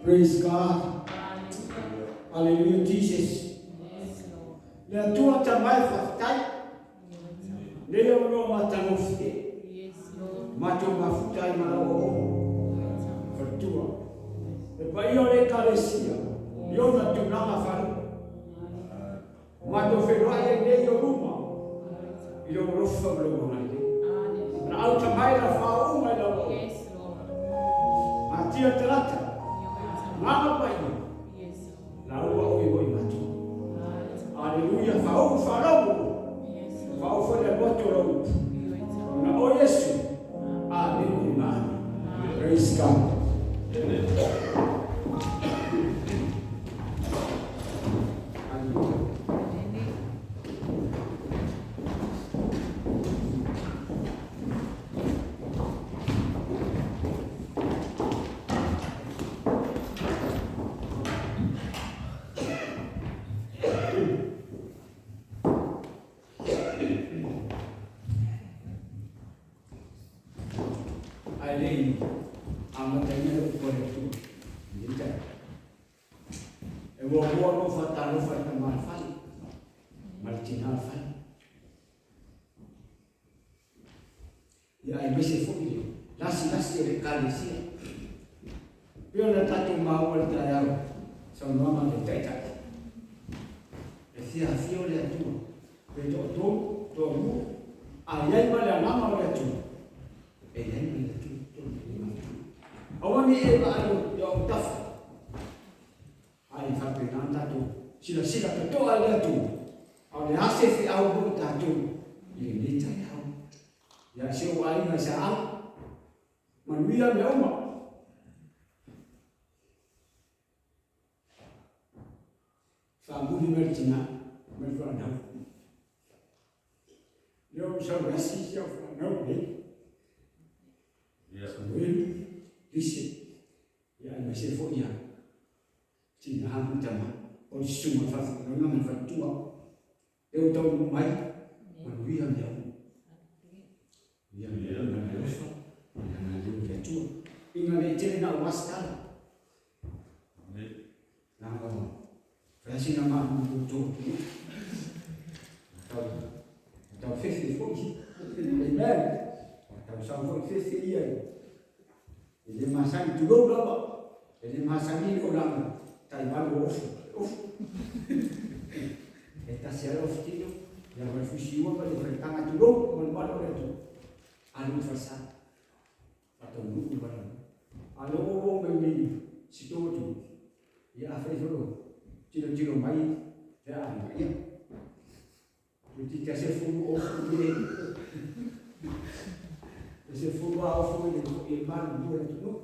Praise God. Hallelujah Jesus. Le Atua tamai faafetai. Nei au loa matagofie. Matou mafuta ai ma lau auauna. Faletua. Le paia o le Ekalesia i ona tulaga faalua. Matou feiloai ai nei i ou luma i lou alofa ma lou agalelei. Laau tamai la faauma i lau auauna. Atia talata. Agaga paia. Lauga oi oi matou. Aleluia, faauu faalogo. Faauu foi le alu atu o lau upu. Ona o Iesu. Amene ma amene. Praise God. Amen. Aleluia. Ae le i amataina le upu a le Atua i lenei taeao. E muamua ona ou faatalofa i le tama o le fale ma le tina o le fale. Ia aemaise foi le lasilasi o le Ekalesia. Pei ona tatou maua i le taeao saunoaga a le Taitai, e fia afio le Atua, pe toatolu, toalua, a i ai ma le Agaga o le Atua, e i ai ma le Atua i totonu o le Atua. Aua ne i e vaai i ou tafa, a e faapena ona tatou silasila totoa i le Atua, a o le a se feau mo i tatou i lenei taeao. Ia si ou aiga i Saala, manuia mea uma. Faamuli mai le tina ma le fanau. Lea ua sau lasi si au fanau nei. Samuelu, Lise, ia aemaise foi ia tina ma tama o le susuga o le faafeagaiga ma le faletua. Lea ua taunuu mai, manuia mea uma. Manuia mea uma le alofa ma le agalelei o le Atua. Ina ne i tele na ou asitala. Leaga ua fai lava sina malulu o outou atunuu. Ua tau fefe foi. Amen. Ua tau sau foi fefe ia. E le masani, tulou lava. E le masani le olaga taivalu o ofu. Ofu. E tasi ai ofu tino, ia ma le fusiua ma le faitaga tulou, ma le mamalu o le atunuu. Alu i falesa. Faataunuu le valaauina. A o lea ua oo mai nei si tou atunuu, ia afai foi o tilotilo mai le aiga, ia, Toeitiiti lava sefulu ofu i le sefulu lava ofu i le i le malulu o le atunuu.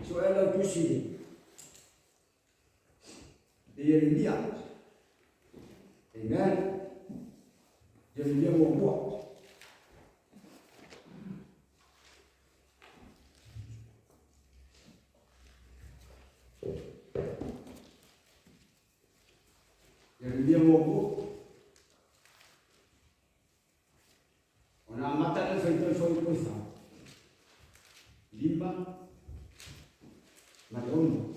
So e lau tusi le Ieremia. Amen. Ieremia muamua. Ieremia muamua. Ona amata lea faitau foi fa, 5 ma le 6.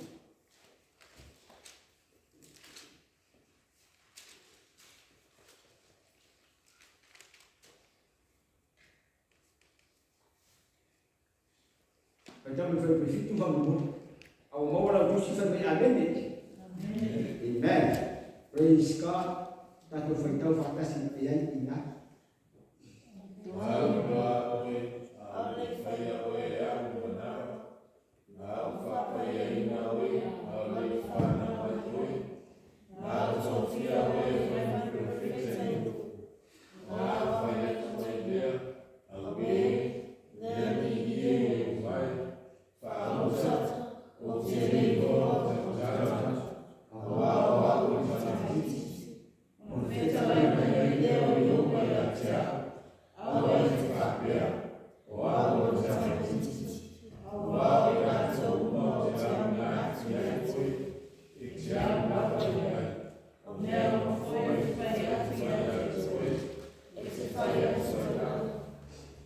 Faitau mai fai 7 faamolemole. A ua maua lau tusi fai mai amene. Amen. Praise God. Tatou faitau faatasi mai ai i ina. Aua oe, a le faia oe e au manao, a o faapaiaina oe, a o le whanau ai oe, a o tofia oe e fai ma perofeta i upu, a o fai atu ai lea, Auē, le alii e Ieova e, faamuta, ou te le iloa o tautala atu, aua o au o le tamaitiiti. Ona fetalai mai ai lea o Ieova ia te au, Aua e te faapea, O au o le tamaitiiti, aua o i latou uma ou te auina atu ia te oe, e te alu lava i ai. O mea uma foi ou te fai atu ia te oe, e te fai atu ai au.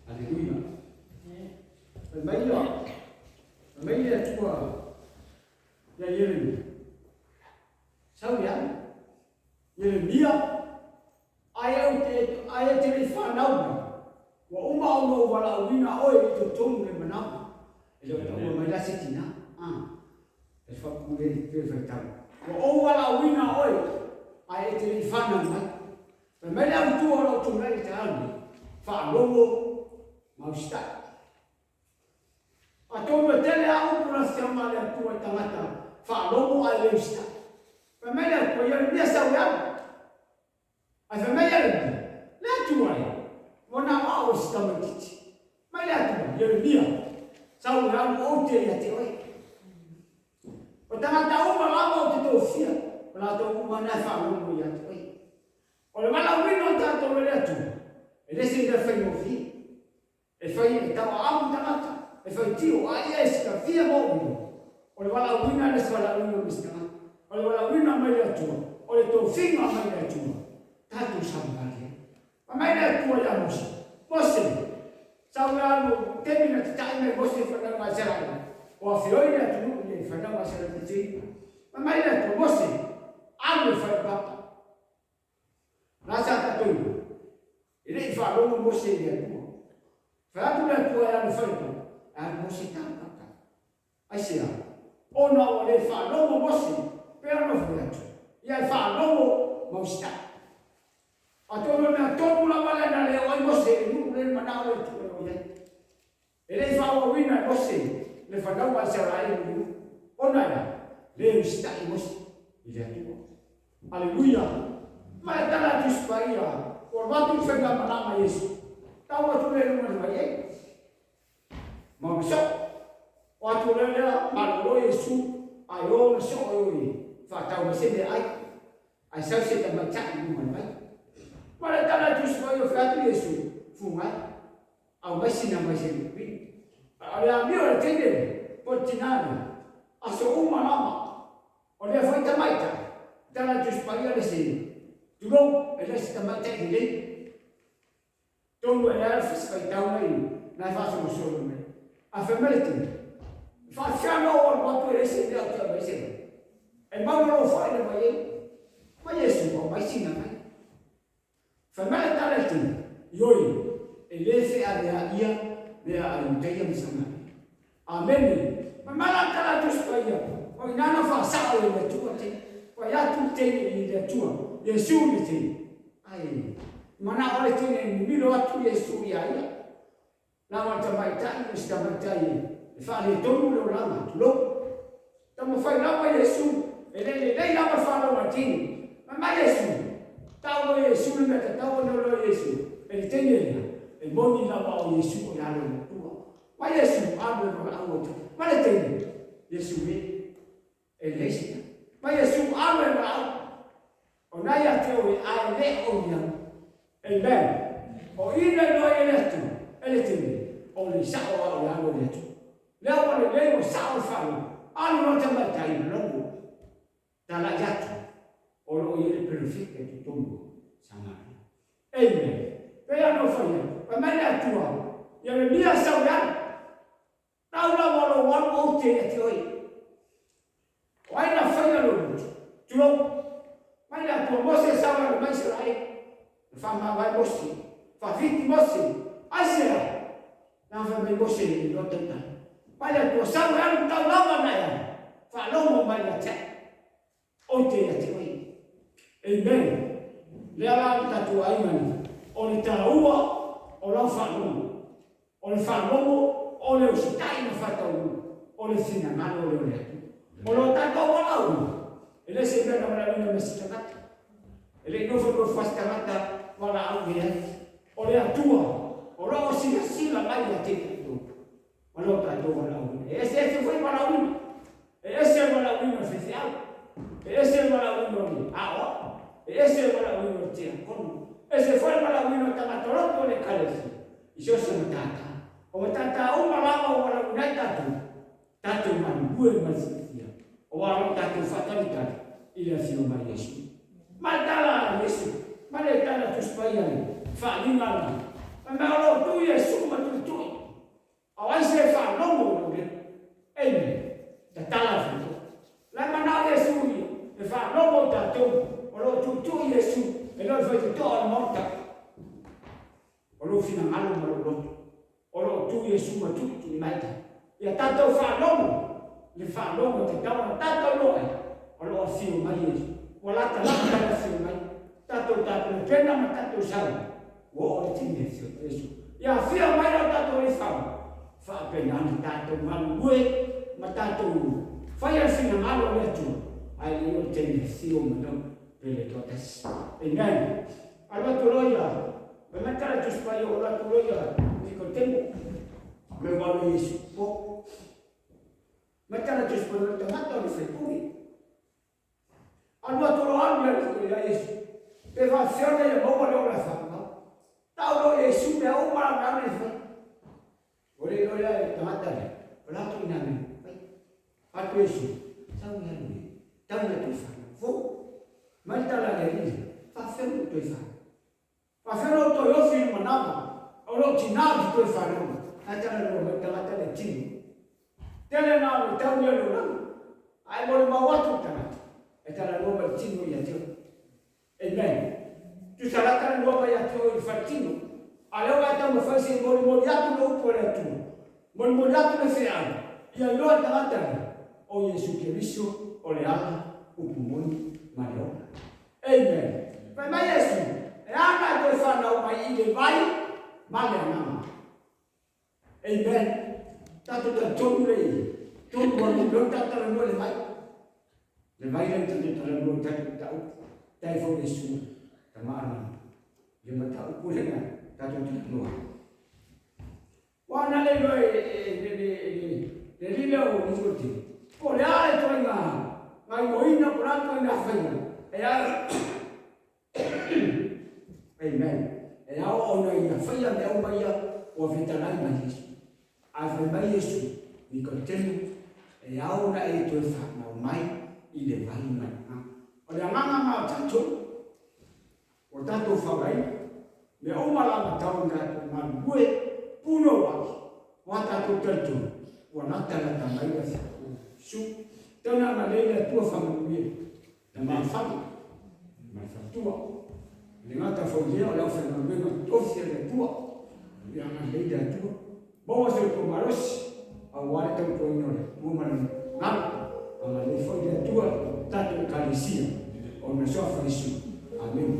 Aleluia. Fai mai ia, Fai mai le Atua ia Ieremia, Sau e alu. Ieremia, Ai ou te, ai e te le i fanau mai, ua uma ona ou valaauina oe i totonu le manao. E le o taua mai la se tina. Ah, e faapule pe faitau. Ua ou valaauina oe, ae e te le i fanau mai. Fai mai le autu o lou tulai i le taeao lenei, faalogo ma usitai. Atonu e tele a upu na feauma a le Atua i tagata faalogo ae le usitai. Fai mai le Atua, Ieremia sau e alu. Ae fai mai Ieremia, Le Atua e, ua na o au e si tamaitiiti. Mai le Atua, Ieremia, sau e alu ou te ia te oe. O tagata uma lava ou te tofia, o latou uma na e faalogo ia te oe. O le valaauina o tatou e le Atua, e le se mea faigofie. E fai e tauaamu tagata, e faitio, a ia e silafia ma ou iloa, o le valaauina le isi valaauina o nisi tagata, o le valaauina mai le Atua, o le tofiga mai le Atua, tatou savavali ai. Fai mai le Atua ia Mose, Mose, sau le alu taimi na tata'i mai Mose i fanauga a Isaraelu, o afeoi le atunuu i fanauga a Isaraelu i Ejipita. Fai mai le Atua, Mose, alu e fai le papa. La sa tatou iloa, e le i faalogo Mose i le Atua. Fai atu le Atua e alu e fai le papa, e alu Mose tau tau. Aisea? Ona ua le faalogo Mose, pei ona fai atu, ia e faalogo ma usitai. Atonu o le mea tonu lava lea na le oo ai Mose i le nuu lea i le manao o le Atua e oo i ai. E le i faaauauina e Mose le fanau a Isaraelu i nuu, ona e a? Le usitai Mose i le Atua. Aleluia! Ma e tala atu i si paia, ua alu atu le faigamalaga a Iesu, tau atu lea i luga o le vaiei, ma ona soo. O atu lea lea, malolo Iesu, ae o ona soo e o i faatau mai se meaai, ae sau se tamaitai i luga o le vai. Ma le tala atu i si paia, fai atu Iesu, Fuga e. Aumai sina mai se lupini. A o le amio o le teine lea, po o le tina lea, aso uma lava, o lea foi tamaitai, tala le Tusi Paia le se, tulou, e le se tamaitai lelei. Tonu e leai le faitau na i, na e faasolosolo mai. A fai mai le teine, e faafefea ona ou alu atu e leai se mea ou te aumai se vai. E maua lou fai le vai ei. Mai Iesu, aumai sina mai. Fai mai le tala i le teine, Ioe, e le fealeaia mea a Iutaia ma Samaria. Amene. Fai mai la le tala a Tusi Paia, O ina na faasao e le Atua te, fai atu le teine i le Atua, Iesu le teine. Ai, manao le teine e mimilo atu Iesu ia ia. Lava le tamaitai ma si tamaitai e faaletonu le olaga, tulou. Taumafai lava Iesu, e le lelei lava le fanau a tino. Fai mai Iesu, tau o Iesu le mea tatau ona iloa Iesu, e le teine lea, e moni lava o Iesu o le alo o le Atua. Mai Iesu, alu e valaau atu. Mai le teine, Iesu e, e leai se mea. Mai Iesu, alu e valaau. O na ia te oe, a e le o ia. Amen. O i na iloa ai e le Atua, e le teine, o le sao a o le alo o le Atua. Lea ua lelei ua sao le faalogo, alu loa tamaitai ma logo, talai atu, o lo o i ai le perofeta i totonu o Samaria. Amen. Pei ona ou fai atu, fai mai le Atua, Ieremia sau e alu. Tau lava lou alu ou te ia te oe. O ai na faia lou loto? Tulou. Mai le Atua, Mose sau e alu mai Isaraelu. Na faamavae Mose, faafiti Mose. Aisea? Na fai mai Mose e le iloa tautai. Mai le Atua, sau e alu tau lava na e alu. Faalogo mai ia te au. Ou te ia te oe. Amen. Lea la le tatou aiga nei, o le taua o lau faalogo. O le faalogo o le usitai ma faataunuu, o le finagalo lea o le Atua. O lo tatou valaauina, e le se mea na valaauina ma se tagata. E le i nofonofo lava se tagata valaau i ai. O le Atua o lo o silasila mai ia te tatou ma lo tatou valaauina. E eseese foi valaauina. E ese le valaauina o le faifeau. E ese le valaauina o le aoao. E ese le valaauina o le tiakono. E ese foi le valaauina o tagata loto o le Ekalesia i so o se matata. O matata uma lava ua valaauina ai tatou, tatou galulue ma le fiafia, aua o lo o tatou faatalitali i le afio mai Iesu. Ma le tala a Iesu, ma le tala a Tusi Paia le faaaliga lena, fai mai o lo o tu Iesu ma tuitui. A o ai se e faalogo i lou leo? Amen. faitotoa o le Maota, o lou finagalo ma lou loto, o lo o tu Iesu ma tuitui mai ai. Ia tatou faalogo le faalogo tatau ona tatou iloa ai, o lo o afio mai Iesu. Ua latalata le afio mai. Tatou tapenapena ma tatou sau, ua oo le taimi e afio mai Iesu. Ia afio mai lo tatou Alii Fau, faapena ona tatou galulue ma tatou faia le finagalo o le Atua, ae le i oo le taimi e afio mai lau pele toatasi. Amen. Alu atu loa ia, fai mai tala Tusi Paia, ua alu atu loa ia Nikodemo, me ua alu e Iesu po. Mai tala Tusi Paia, o le tagata o le faipule. Alu atu loa alu ia Iesu, pe faafefea ona ia maua le ola faamau. Tau loa Iesu mea uma la mea ona e fai. Ua le iloa lea e tagata lea, o latou ina mea fai. Atu Iesu, sau ia alu e, tau na toe fanau fou. Mai le tala a le Alii, faafefea ona ou toe fanau? Faafefea ona ou toe ofi i le manava o lou tina ou te toe fanau mai? Ae talanoa mai le tagata lea tino. Tele na o le tau ia le olaga, ae molimau atu le tagata, e talanoa mai le tino ia te oe. Amen. Tusa la talanoa mai ia te oe i le faletino, a o lea ua e taumafai se i molimoli atu le upu a le Atua, molimoli atu le feau, ia iloa e tagata lea, o Iesu Keriso o le ala, upu moni ma le ola. Amen. Fai mai Iesu, e ana e toe fanau mai i le vai ma le agaga. Amen. Tatou talitonu le i tonu a lou tatou talanoa i le vai. Le vai lea tatou talanoa i tatou mataupu. Tai foi le sua. Tama ana. Le mataupu lea tatou talanoa. Ua ana le iloa e le le le le lile o Nikoti. Po le a le toaiga gaioina po le a toaiga faiga. E a Amen. E ao ona ia faia mea uma ia ua fetalai mai Iesu. Ae fai mai Iesu, Nikodemo, e ao ona e toe fanau mai i le vai ma le agaga. O le agaga ma o tatou, ua tatou fauaina, mea uma lava tau ona tatou galulue, punouai, ua tatou talitonu, ua latalata mai le Iesu. Tau na agalelei le Atua faamanuia. Na mafai ma le faletua. E le gata foi i lea o le aufaigaluega tofi a le Atua, ia agalelei le Atua, maua soifua malosi aua le tautuaina o le Atua ma lona galo. Agalelei foi le Atua i tatou Ekalesia ona suafa Iesu. Amene.